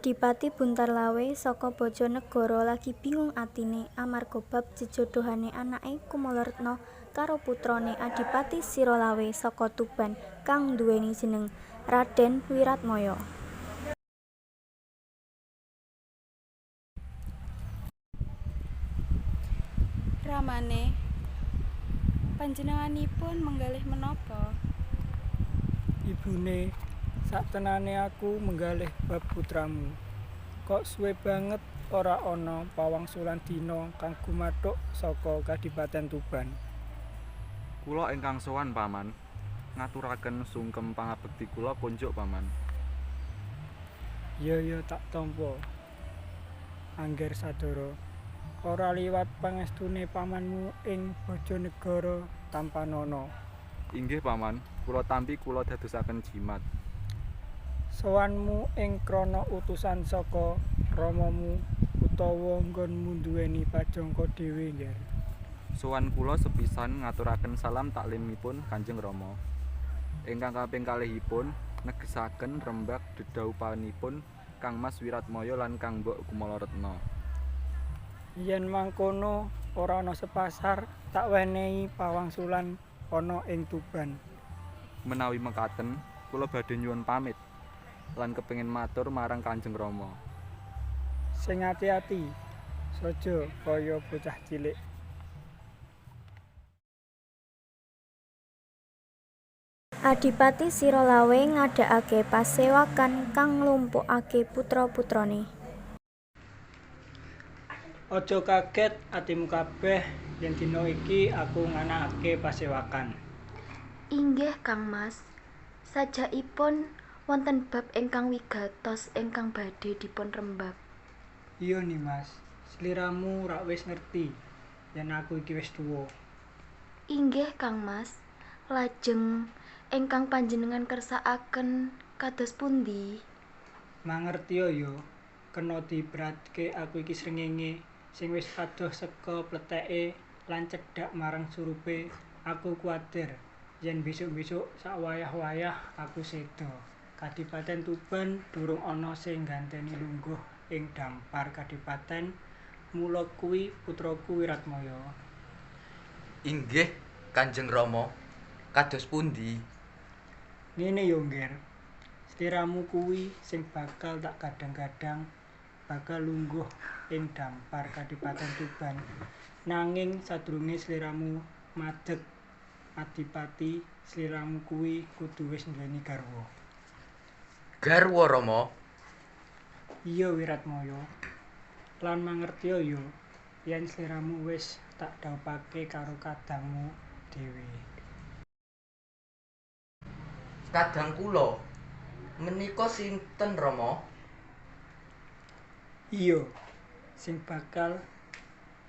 Adipati Buntar Lawe saka Bojonegoro lagi bingung atine amarga bab jejodhohane anake Kumalaretna karo putrane Adipati Sirolawe saka Tuban kang nduweni jeneng Raden Wiratmaya. Ramane, panjenenganipun menggalih menapa? Ibune, saktenane aku menggalih bab putramu. Kok suwe banget ora ana pawangsulan dina kang gumathuk saka Kadipaten Tuban. Kula ingkang sowan, Paman. Ngaturaken sungkem pangabekti kula konjuk, Paman. Ya ya tak tampa, Angger Sadoro. Ora liwat pangestune pamanmu ing Bojonegara tampanana. Inggih, Paman, kula tampi kula dadosaken jimat. Sowanmu ing krana utusan saka ramamu utawa nggonmu nduweni pajangka dhewe, Ngger? Sowan kula sepisan ngaturaken salam taklimipun Kanjeng Rama. Ingkang kaping kalihipun negesaken rembag dedhaupanipun Kangmas Wiratmaya lan Kangbok Kumalaretna. Yen mangkono ora ana sepasar tak wenehi pawangsulan ana ing Tuban. Menawi mekaten kula badhe nyuwun pamit lan kepingin matur marang Kanjeng Rama. Sing ati-ati, saja kaya bocah cilik. Adipati Sirolawe ngadakake pasewakan kang nglumpukake putra-putrane. Aja kaget atimu kabeh yen dina iki aku nganakake pasewakan. Inggih, Kangmas. Sajakipun wonten bab ingkang wigatos ingkang badhe dipunrembag. Iya, Nimas, sliramu rak wis ngerti yen aku iki wis tuwa. Inggih, Kangmas. Lajeng ingkang panjenengan kersakaken kados pundi? Mangertiya ya, kena diibaratke aku iki srengenge sing wis adoh seka pleteke lan cedhak marang surupe. Aku kuwatir yen besuk-besuk sakwayah-wayah aku seda. Kadipaten Tuban durung ana sing ngganteni lungguh ing dampar kadipaten, mula kuwi putraku Wiratmaya. Inggih, Kanjeng Rama. Kados pundi? Ngene ya, Ngger. Sliramu kuwi sing bakal tak gadhang-gadhang bakal lungguh ing dampar Kadipaten Tuban. Nanging sadurunge sliramu madeg adipati, sliramu kuwi kudu wis nduweni garwa. Garwa, Rama? Iya, Wiratmaya. Lan mangertiya ya yen sliramu wis tak dhaupake karo kadangmu dhewe. Kadang kula menika sinten, Rama? Iya, sing bakal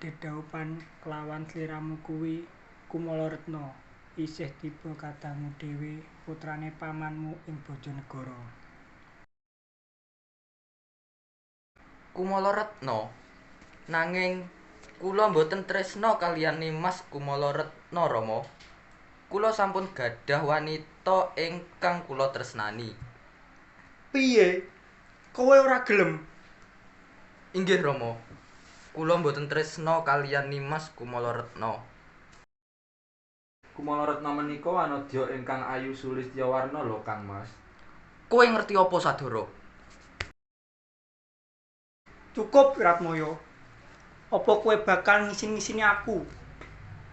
dedhaupan klawan sliramu kuwi Kumalaretna, isih tiba kadangmu dhewe, putrane pamanmu ing Bojonegara. Kumalaretna? Nanging kula mboten tresna kaliyan Nimas Kumalaretna, Rama. Kula sampun gadhah wanita ingkang kula tresnani. Piye? Kowe ora gelem? Inggih, Rama. Kula mboten tresna kaliyan Nimas Kumalaretna. Kumalaretna menika wanodya ingkang ayu sulistyawarna lho, Kangmas. Kowe ngerti apa, Sadoro? Cukup, Wiratmaya. Apa kowe bakal ngisin-ngisini aku?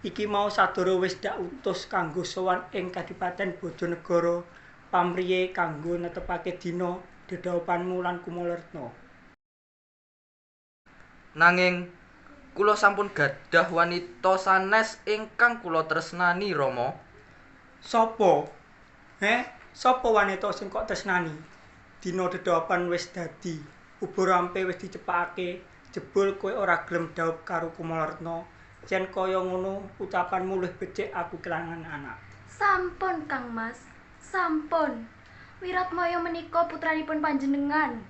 Iki mau Sadoro wis dak utus kanggo sowan ing Kadipaten Bojonegara pamriye kanggo netepake dina dedhaupanmu lan Kumalaretna. Nanging kula sampun gadhah wanita sanes ingkang kula tresnani, Rama. Sapa? Heh, sapa wanita sing kok tresnani? Dina dedhaupan wis dadi, uba rampe wis dicepakake, jebul kowe ora gelem dhaup karo Kumalaretna. Yen kaya ngono ucapanmu luwih becik aku kelangan anak. Sampun, Kangmas. Sampun. Wiratmaya menika putranipun panjenengan.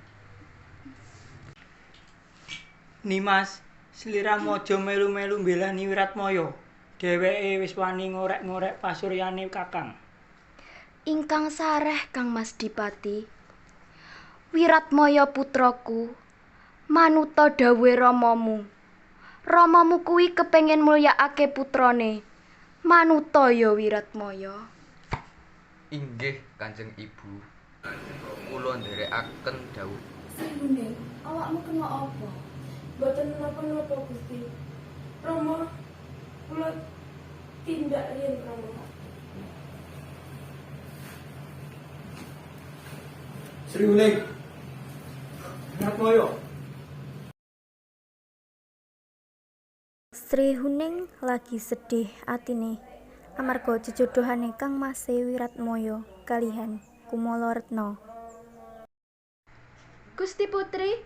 Nimas, sliramu aja melu-melu mbelani Wiratmaya. Dheweke wis wani ngorek-ngorek pasuryane Kakang. Ingkang sareh, Kangmas Dipati. Wiratmaya putraku, manuta dawuhe ramamu. Ramamu kuwi kepengin mulyakake putrane. Manuta ya Wiratmaya. Inggih, Kanjeng Ibu. Kula nderekaken dawuh. Sri Huning, awakmu kena apa? Mboten menapa-napa, Gusti. Rama, kula tindak riyin, Rama. Sri Huning. Wiratmaya. Sri Huning lagi sedih atine amarga jejodohane kangmase Wiratmaya kalihan Kumalaretna. Gusti Putri,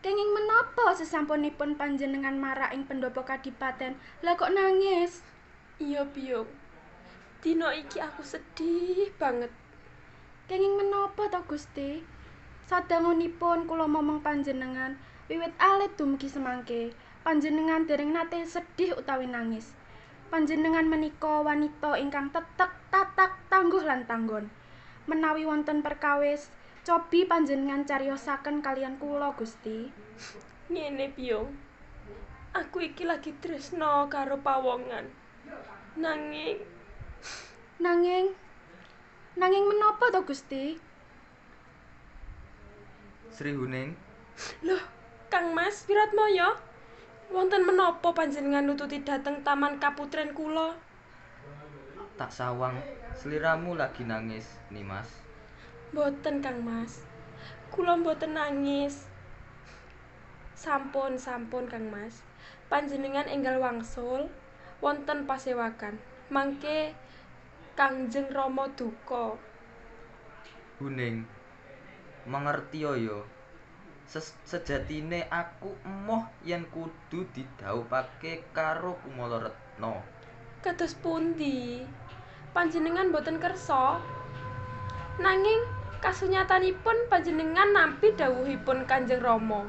kenging menapa sesampunipun panjenengan marak ing pendopo kadipaten? Lah kok nangis? Iya, Biyung. Dina iki aku sedih banget. Kenging menapa to, Gusti? Sadangunipun kula momong panjenengan wiwit alit dumugi semangke, panjenengan dereng nate sedih utawi nangis. Panjenengan menika wanita ingkang tetek, tatak, tangguh lan tanggon. Menawi wonten perkawis, cobi panjenengan cariyosaken kaliyan kula, Gusti. Ngene, Biyung. Aku iki lagi tresna karo pawongan. Nanging Nanging menapa to, Gusti? Sri Huning, Loh, Kang Mas Wiratmaya, wonten menapa panjenengan nututi dhateng Taman Kaputren kula? Tak sawang sliramu lagi nangis, Nimas. Mboten, Kang Mas. Kula mboten nangis. Sampun, sampun, Kang Mas. Panjenengan enggal wangsul wonten pasewakan. Mangke Kangjeng Rama duka. Huning, mangertiya ya. Sejatine aku emoh yen kudu didhawuhake karo Kumalaretna. Kados pundi? Panjenengan mboten kersa? Nanging kasunyatanipun panjenengan nampi dawuhipun Kanjeng Rama.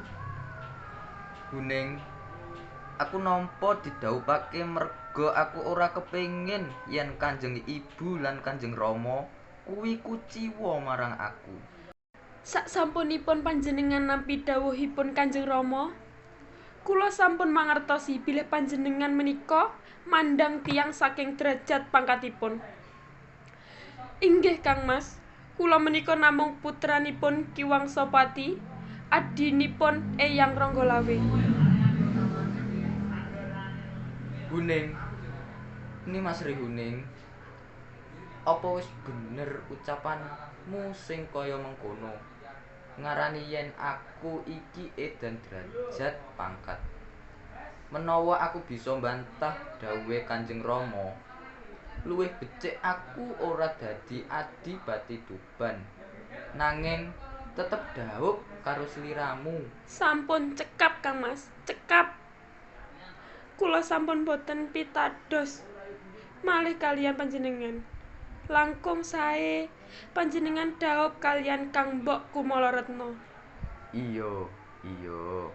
Huning, aku nampa didhawuhake merga aku ora kepengin yen Kanjeng Ibu lan Kanjeng Rama kuwi kuciwa marang aku. Saksampunipun panjenengan nampi dawuhipun Kanjeng Rama, kula sampun mangertosi bilih panjenengan menika mandhang tiyang saking derajat pangkatipun. Inggih, Kang Mas, kula menika namung putranipun Ki Wangsapati, adhinipun Eyang Ranggalawe. Huning, Nimas Sri Huning, apa wis bener ucapanmu sing kaya mengkono? Ngarani yen aku iki edan derajat pangkat. Menawa aku bisa mbantah dawuhe Kanjeng Rama, luwih becik aku ora dadi adipati Tuban. Nanging tetep dhaup karo sliramu. Sampun cekap, Kang Mas, cekap. Kula sampun boten pitados malih kaliyan panjenengan. Langkung sae panjenengan dhaup kaliyan Kang Mbok Kumalaretna. Iya, iya.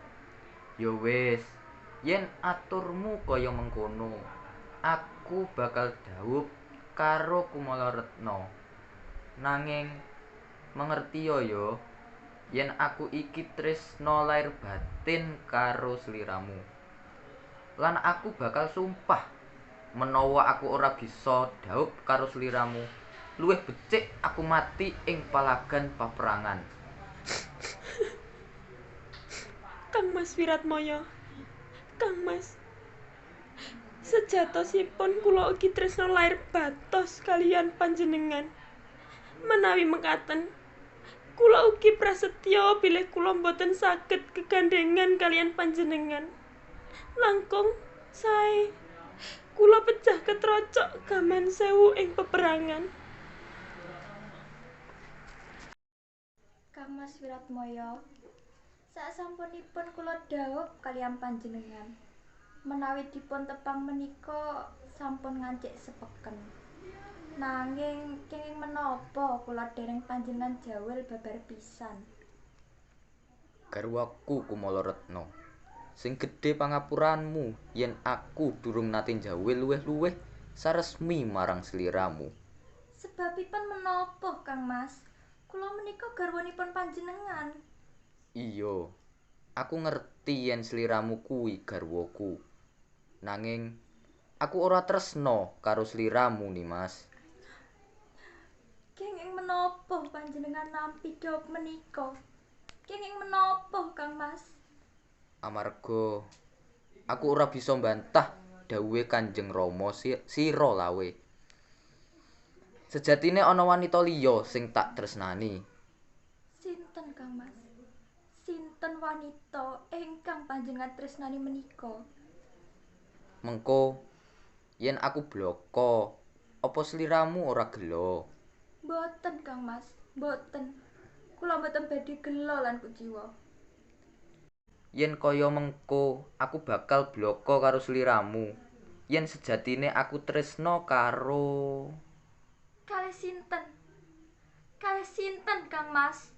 Ya wis, yen aturmu kaya mengkono, aku bakal dhaup karo Kumalaretna. Nanging mangertiya ya, yen aku iki tresna lair batin karo sliramu. Lan aku bakal sumpah menawa aku ora bisa dhaup karo sliramu, luwih becik aku mati ing palagan paperangan. Kang Mas Wiratmaya, Kang Mas, sejatosipun kula ugi tresna lair batos kaliyan panjenengan. Menawi mekaten, kula ugi prasetya bilih kula mboten saged gegandhengan kaliyan panjenengan. Langkung sae kula pejah ketrocok gaman sewu ing peperangan. Kang Mas Wiratmaya, sasampunipun kula dhaup kaliyan panjenengan, menawi dipun tepang menika sampun ngancik sepeken. Nanging kenging menapa kula dereng panjenengan jawil babar pisan. Garwaku Kumalaretna, sing gedhe pangapuranmu yen aku durung nate njawil luwih-luwih saresmi marang sliramu. Sebabipun menapa, Kang Mas? Kula menika garwanipun panjenengan. Iya, aku ngerti yen sliramu kuwi garwaku. Nanging aku ora tresna karo sliramu, Nimas. Kenging menapa panjenengan nampi dhaup menika? Kenging menapa, Kang Mas? Amarga aku ora bisa mbantah dhawuhe Kanjeng Rama Sira Lawe. Sejatine ana wanita liya sing tak tresnani. Sinten, Kang Mas? Sinten wanita ingkang panjenengan tresnani menika? Mengko yen aku blaka, apa sliramu ora gela? Mboten, Kang Mas, mboten. Kula mboten badhe gela lan kuciwa. Yen kaya mengko aku bakal blaka karo sliramu. Yen sejatine aku tresna karo Kalih sinten? Kalih sinten, Kang Mas?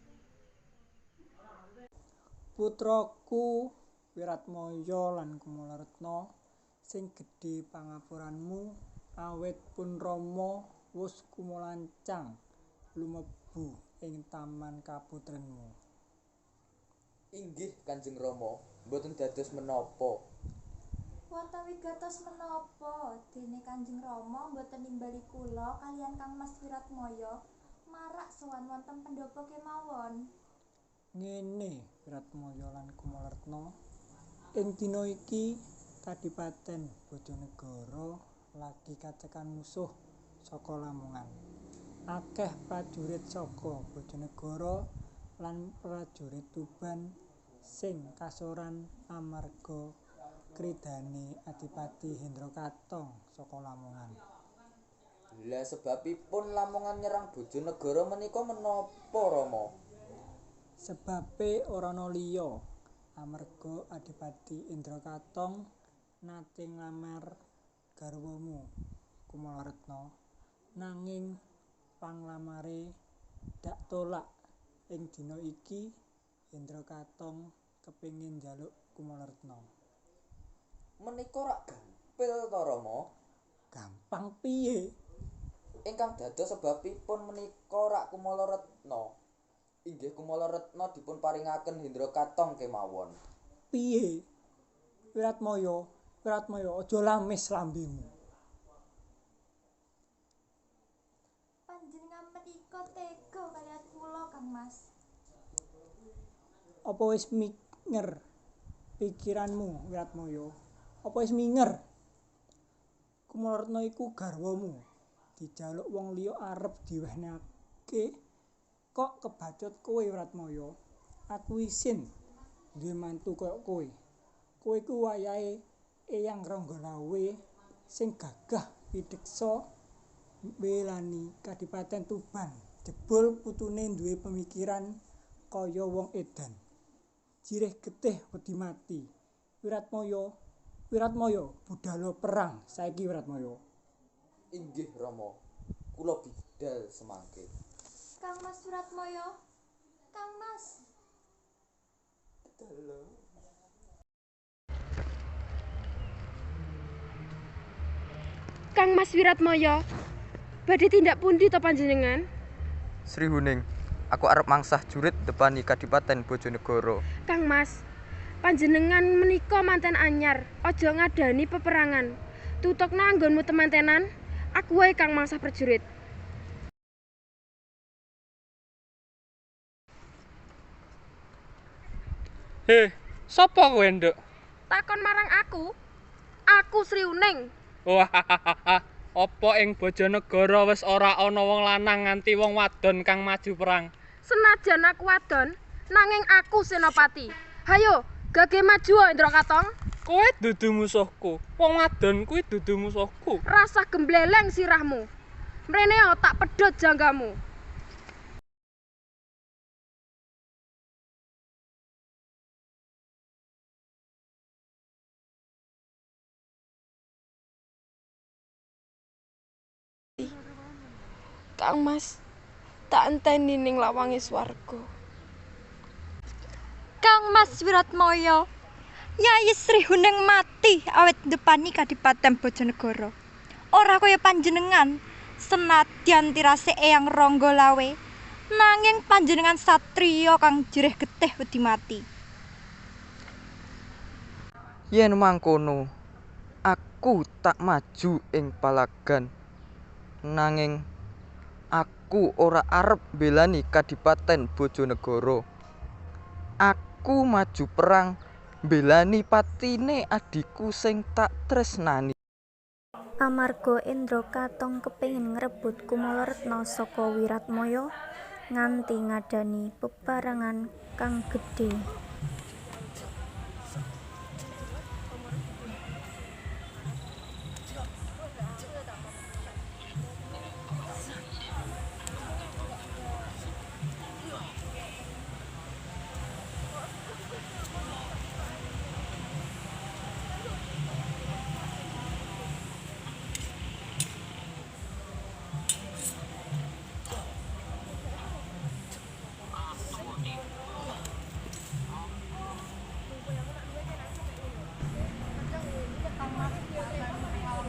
Putraku Wiratmaya lan Kumalaretna sing gedhe pangapuranmu awit pun rama wus kumulancang lumebu ing taman kaputrenmu. Inggih Kanjeng Rama, mboten dados menapa. Wonten wigatos menapa dene Kanjeng Rama mboten nimbali kula kaliyan Kang Mas Wiratmaya marak sowan wonten pendhapa kemawon. Ngene Wiratmaya lan Kumalaretna, ing dina iki Kadipaten Bojonegoro lagi kacekan musuh saka Lamongan. Akeh prajurit saka Bojonegoro lan prajurit Tuban sing kasoran amarga kridane Adipati Hendra Katong saka Lamongan. Lah sebabipun Lamongan nyerang Bojonegoro menika menapa, Rama? Sebabe ora ana liya, amarga Adipati Indra Katong nate nglamar garwamu Kumalaretna, nanging panglamare dak tolak. Ing dina iki Indra Katong kepengin njaluk Kumalaretna. Menika rak gampil to, Rama? Gampang piye? Ingkang dados sebabipun menika rak Kumalaretna. Inggih Kumalaretna dipun paringaken Hendra Katong kemawon. Piye? Wiratmaya, Wiratmaya aja lamis lambemu. Panjenengan menika tega kaliyan kula, Kang Mas. Apa wis minger pikiranmu, Wiratmaya? Apa wis minger? Kumalaretna iku garwamu. Dijaluk wong liya arep diwehnake kok kebacut kowe, Wiratmaya. Aku isin duwe mantu kaya kowe. Kowe iku wayahe Eyang Ranggalawe sing gagah pideksa mbelani Kadipaten Tuban. Jebul putune duwe pemikiran kaya wong edan. Jirih getih wedi mati. Wiratmaya, Wiratmaya, budhalo perang saiki, Wiratmaya. Inggih Rama, kula bidal semangke. Kang Mas Wiratmaya, Kang Mas. Kang Mas Wiratmaya, badhe tindak pundi to panjenengan? Sri Huning, aku arep mangsah jurit depani Kadipaten Bojonegoro. Kang Mas, panjenengan menika manten anyar, aja ngadani peperangan. Tutokna anggonmu temantenan, aku wae kang mangsah prajurit. Heh, sapa kowe, Nduk? Takon marang aku? Aku Sri Huning. Wah, apa ing Bojonegoro wis ora ana wong lanang nganti wong wadon kang maju perang? Senajan aku wadon, nanging aku senopati. Hayo, gage maju Indra Katong. Kowe dudu musuhku. Wong wadon kuwi dudu musuhku. Rasah gembleleng sirahmu. Mrene tak pedhot janggamu. Kang Mas, tak enteni ning lawange swarga. Kang Mas Wiratmaya, Yayi Sri Huning mati awit ndepani Kadipaten Bojonegoro. Ora kaya panjenengan, senadyan tirase Eyang Ranggalawe, Nanging panjenengan satriya kang jerih getih wedi mati. Yen mangkono, aku tak maju ing palagan. Nanging aku ora arep mbelani Kadipaten Bojanegara. Aku maju perang mbelani patine adhiku sing tak tresnani. Amarga Endra Katong kepengin ngrebut Kumala Retna saka Wiratmaya nganti ngadani peperangan kang gedhe.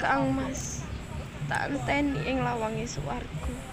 Kang Mas, tak enteni ing lawange swarga.